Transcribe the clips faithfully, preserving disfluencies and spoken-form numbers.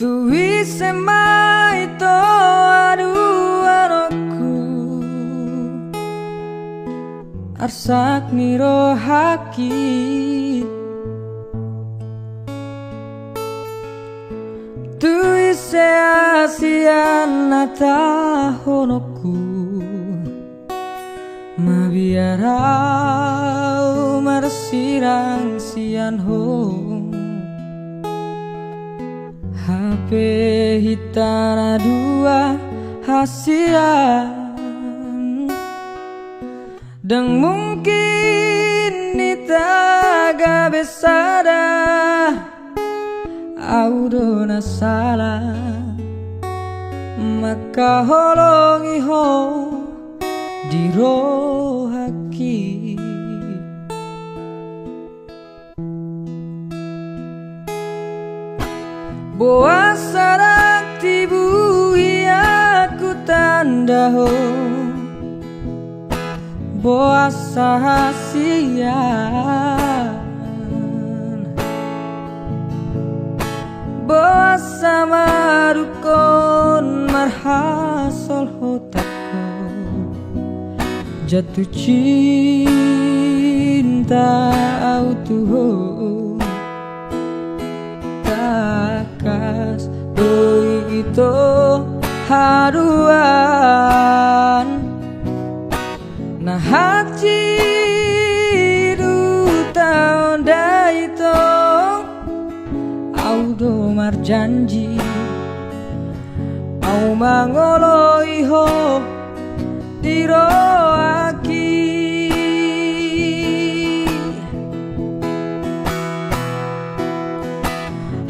Tu ise ma ito haduanonku, arsak ni rohangki? Tu ise hasian hatahononku, mabiar ahu marsirang sian ho? Hape hita na dua hasian, ndang mungkin hita gabe sada. Ahu do na sala mangkaholongi ho di rohangki. Boasa ndang tibu ia hutanda ho? Boasa hasian? Boasa mandungkon marhasolhotan ho? Jatuh cinta ahu tu ho. Tangkas do i ito haduan. Na hansit hutaon da ito. Ahu do marjanji, ahu mangoloi ho di rohangki.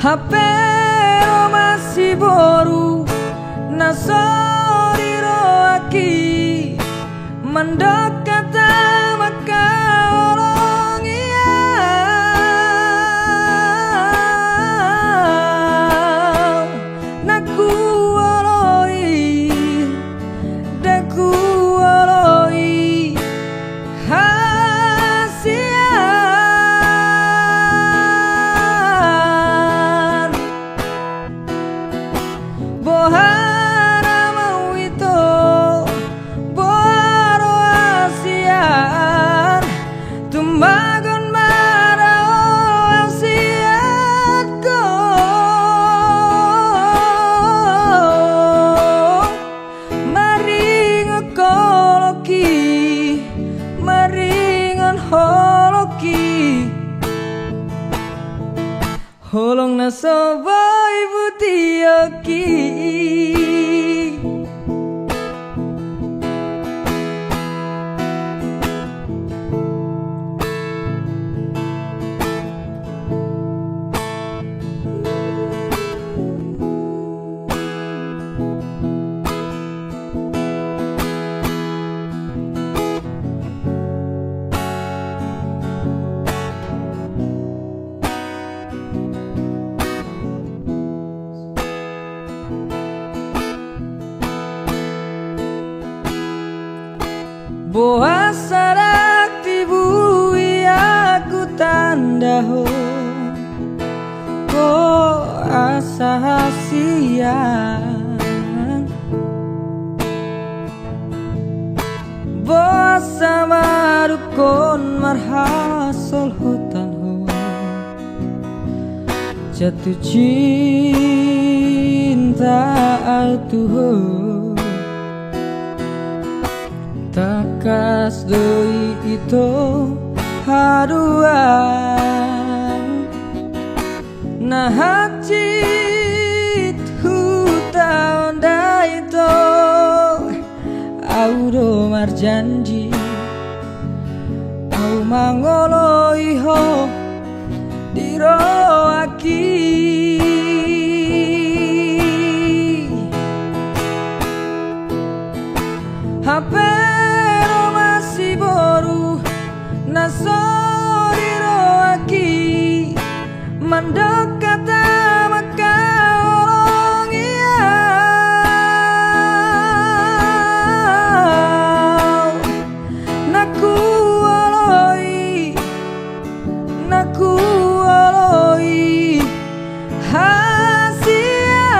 Hape ro ma siboru na so di rohangki, mandok hata mangkaholongi ahu. Ndang huoloi, ndang huoloi hasian. Boha na mau ito, boha do hasian, tumbagon ma da ho hasian ho. Maringot holongki, maringot holongki. Holong na so boi butionki. Boasa ndang tibu ia hutanda ho, boasa hasian? Boasa mandungkon marhasolhotan ho? Jatuh cinta ahu tu ho. Tangkas do i ito haduan. Na hansit hutaon da ito. Ahu do marjanji, ahu mangoloi ho di rohangki. Hape ro ma siboru na so di rohangki, mandok hata mangkaholongi ahu. Ndang huoloi, ndang huoloi hasian.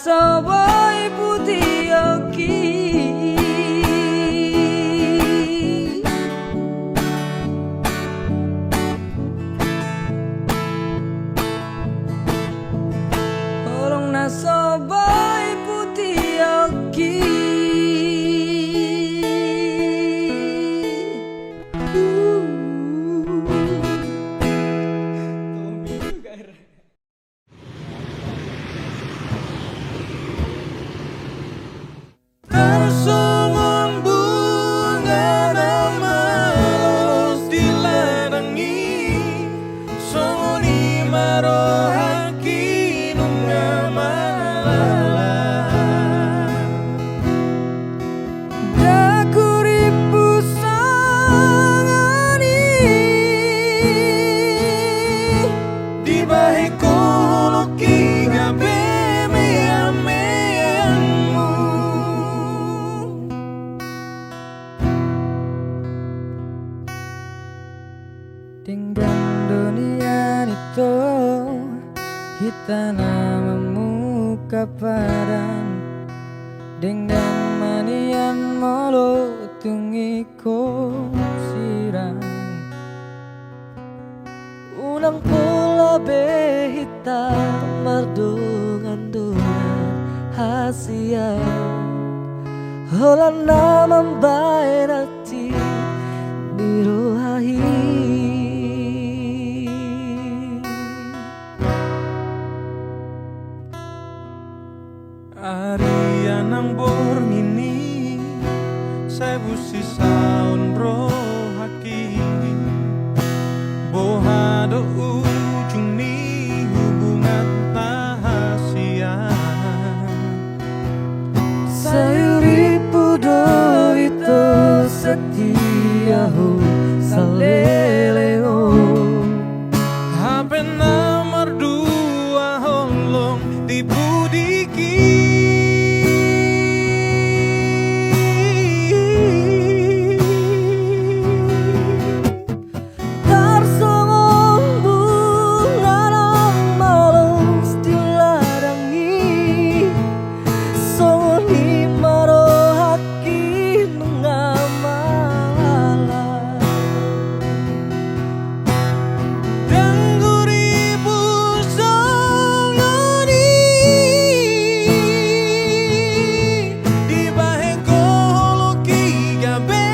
So boi puti oki. Holong na so boi puti oki. Tarsongon bunga na malos di ladang i, songon i ma rohangki nunga malala. Ndang hurimpu songon i. Dibahen holongki gabe meameanmu. Denggan do nian ito, hita na mamungka padan. Denggan ma nian molo tung ingkon sirang. Unang pola be hita mardongan-dongan hasian, holan na mambahen atik ni roha i. Ari anang borngin i, sai busisaon rohangki. Boha do ujung ni hubunganta hasian? Sai hurimpu do ito setia ho saleleng on. Hape na mardua holong di pudingki. Tarsongon bunga na malos di ladang i, songon i ma rohangki nunga malala. Ndang hurimpu songon i. Dibahen holongki gabe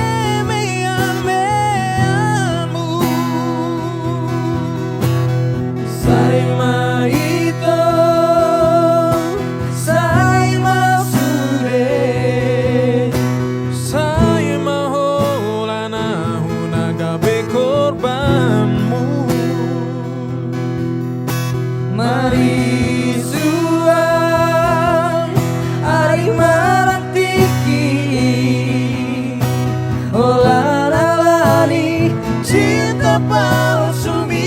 meameanmu. Sai ma ito, sai ma sude, sai ma holan ahu na gabe korbanmu. Marisuang ari marang tingki, holan ala ni cinta palsumi.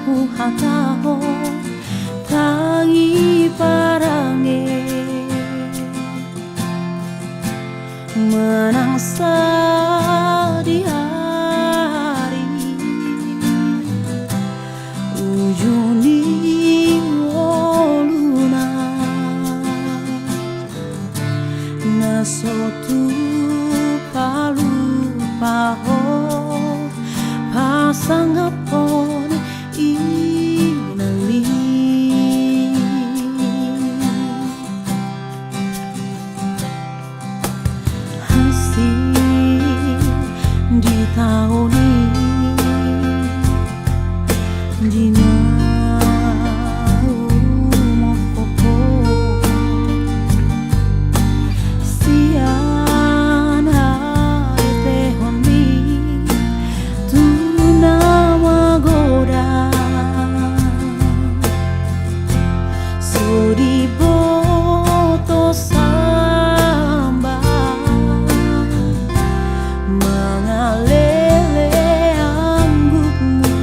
Huhatahon tangi parange manang sadihari, ujung ni ngoluna na so tupa lupahon pasangaphon inang ni. Asing di taon i di na umorhon sian haetehon ni tu na magodang. So diboto samba mangalele anggukmu.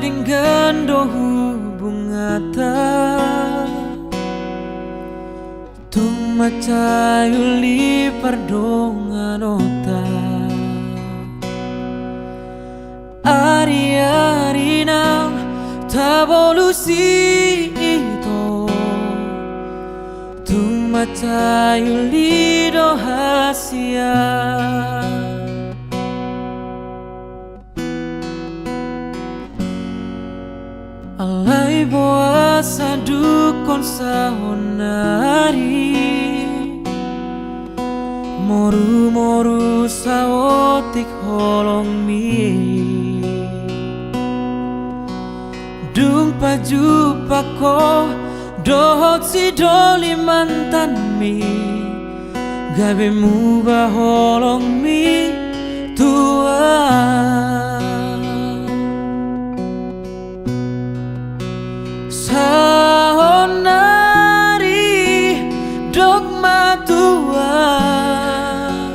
denggan do hubunganta. Tung mansai uli pardonganonta. Ari-ari na tabolus i, ito, tung mansai uli do hasian. Alai boasa dungkon saonnari morumoru saotik holongmi? Dung pajumpang ho dohot sidoli mantanmi, gabe muba holongmi tu ahu. Saonnari dok ma tu ahu,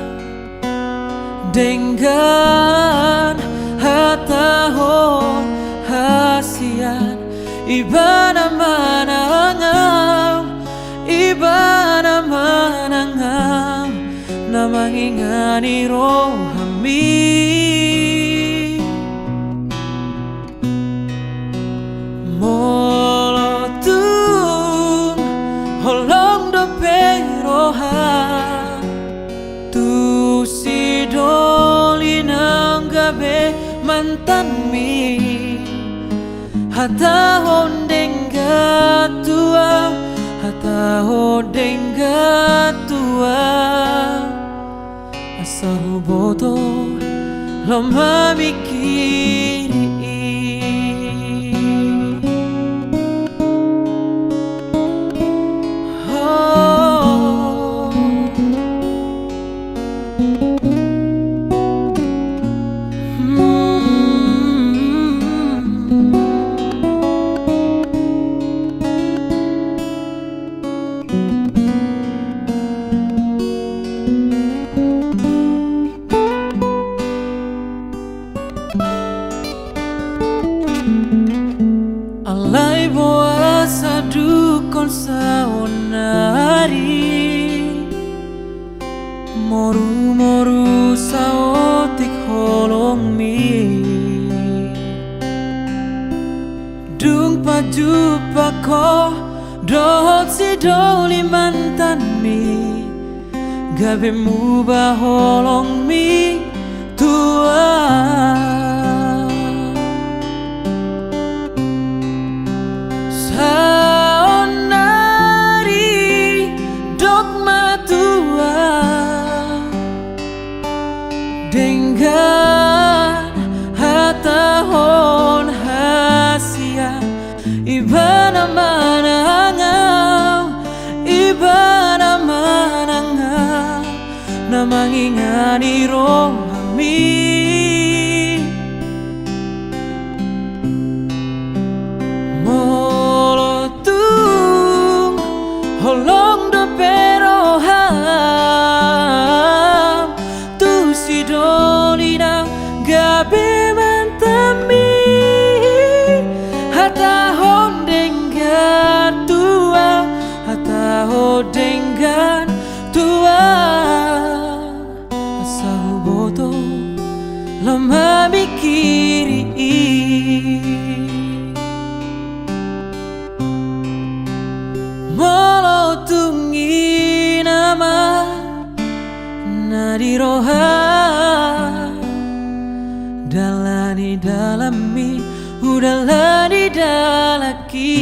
denggan hatahon hasian, ibana manang ahu, ibana manang ahu, na mangingani rohami. Molo tung holong dope roham tu sidoli naung gabe mantanmi, hatahon denggan tu ahu, hatahon denggan tu ahu. Asa huboto laho mamingkiri i. Oh. Hmm. Alai boasa dungkon saonnari morumoru saotik holongmi? Dung pajumpang ho dohot sidoli mantanmi, gabe muba holongmi tu ahu. Saonnari dok ma tu ahu, denggan hatahon hasian, ibana manang ahu, ibana manang ahu, na mangingani rohami. Molo tung holong dope roham tu sidoli naung gabe mantanmi, hatahon denggan tu ahu, hatahon denggan tu ahu. Asa huboto laho mamingkiri i. Molo tung i nama na di roham, dalani dalanmi, hudalani dalanki.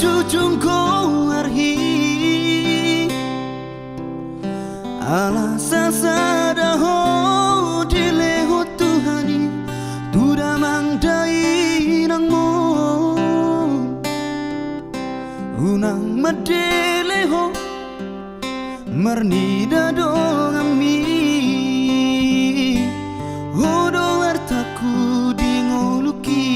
manjujung goarhi. Ala sasada ho dilehon Tuhan i, tu damang dainangmon. Unang mandele ho marnida donganmi, ho do artangku di ngolungki.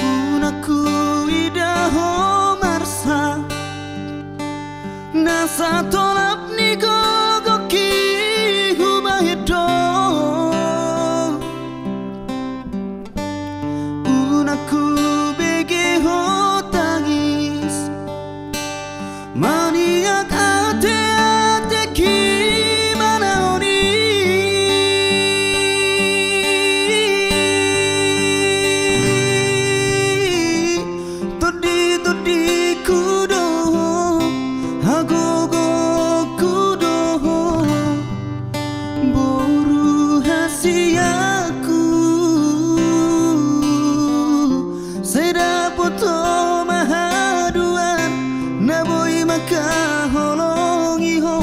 Unang huida ho marsak, na satolap ni gogongki hubahen do. Unang hubege ho tangis, maniak ateateki manaon i. Tonditondingku do ho, hagogongku do ho, boru hasianku. Sai dapot ho ma haduan, na boi mangkaholongi ho,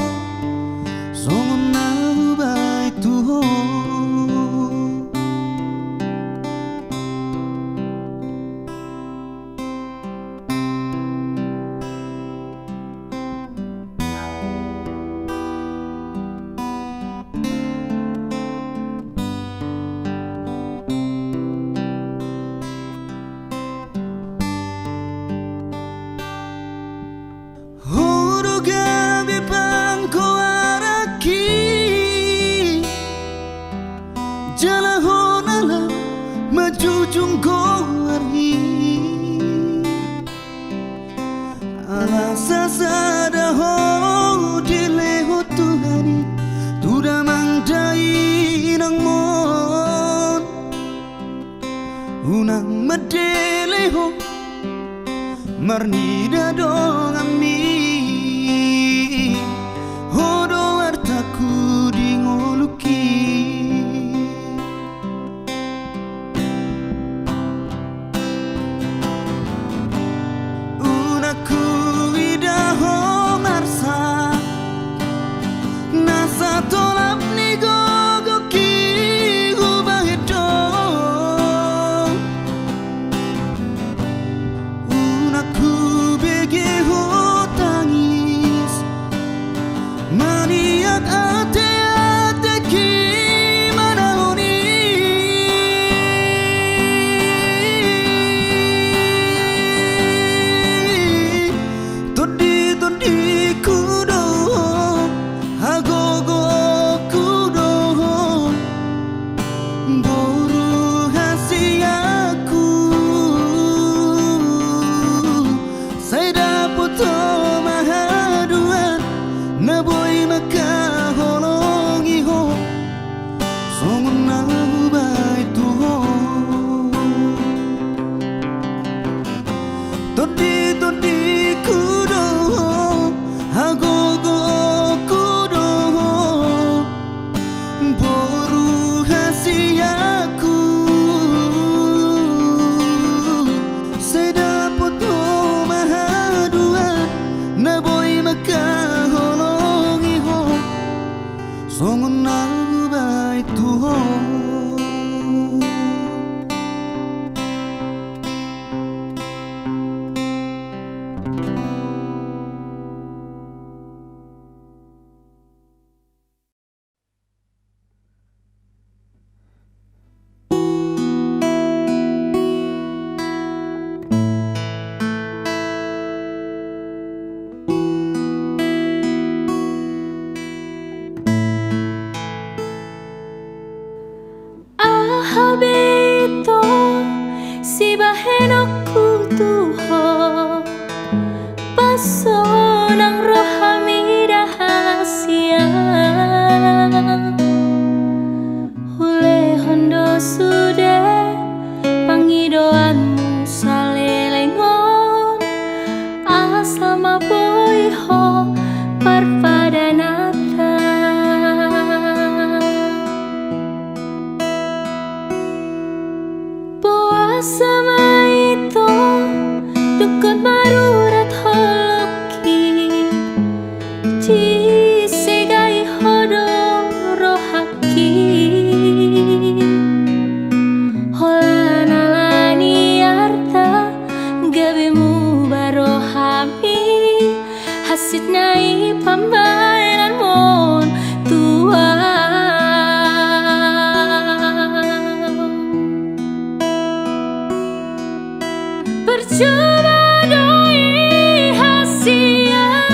songon na hubahen tu ho. Ho do gabe panggoaranki, jala ho na lam manjujung goarhi. Ala sasada ho dilehon Tuhan i, tu damang dainangmon. Unang mandele ho marnida donganmi, ho do artangku di ngolungki. Unang huida ho marsak, na satolap ni gogongki hubahen do. Unang hubege ho tangis, maniak ateateki manaon i. Tonditondingku do ho, hagogongku do ho, boru hasianku. Sai dapot ho ma haduan, na boi mangkaholongi ho, songon na hubahen tu ho. Tonditondingku do ho, hagogongku do ho, boru hasianku. Sai dapot ho ma haduan, na boi mangkaholongi ho, songon na hubahen tu ho. Aha be ito sibahenonku tu ho, pasonang roham ida hasian. Hulehon do sude pangidoanmu saleleng on, asal ma boi ho parpadananta. Disegai ho do rohangki. Holan ala ni arta gabe muba rohami, hansit nai pambahenanmon tu ahu. Percuma do i hasian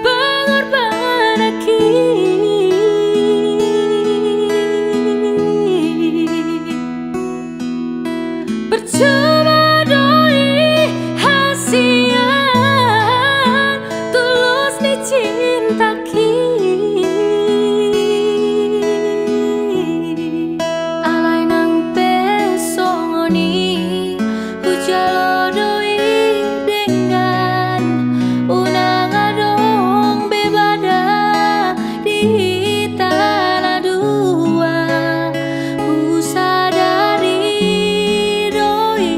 pengorbananki. Percuma do i hasian tulus ni cintaki. Alai nang pe songon i, hujalo do i denggan, unang adong be bada di hita na dua. Husadari do i,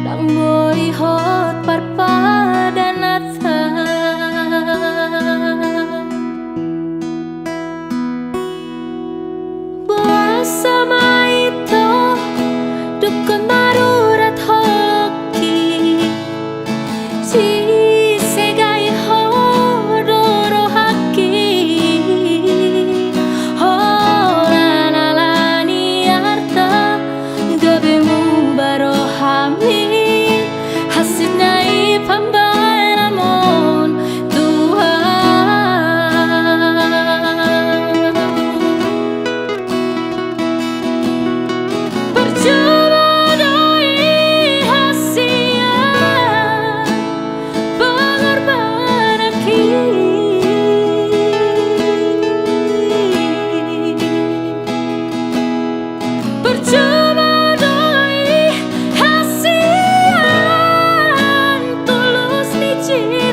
ndang boi hot parpadananta. Boasa ma ito dungkon marurat holongki? Disegai ho do rohangki. Holan ala ni arta gabe muba rohami, hansit nai pambahenanmon tu ahu. Percuma do i hasian pengorbananki. Percuma do i hasian tulus ni cinta.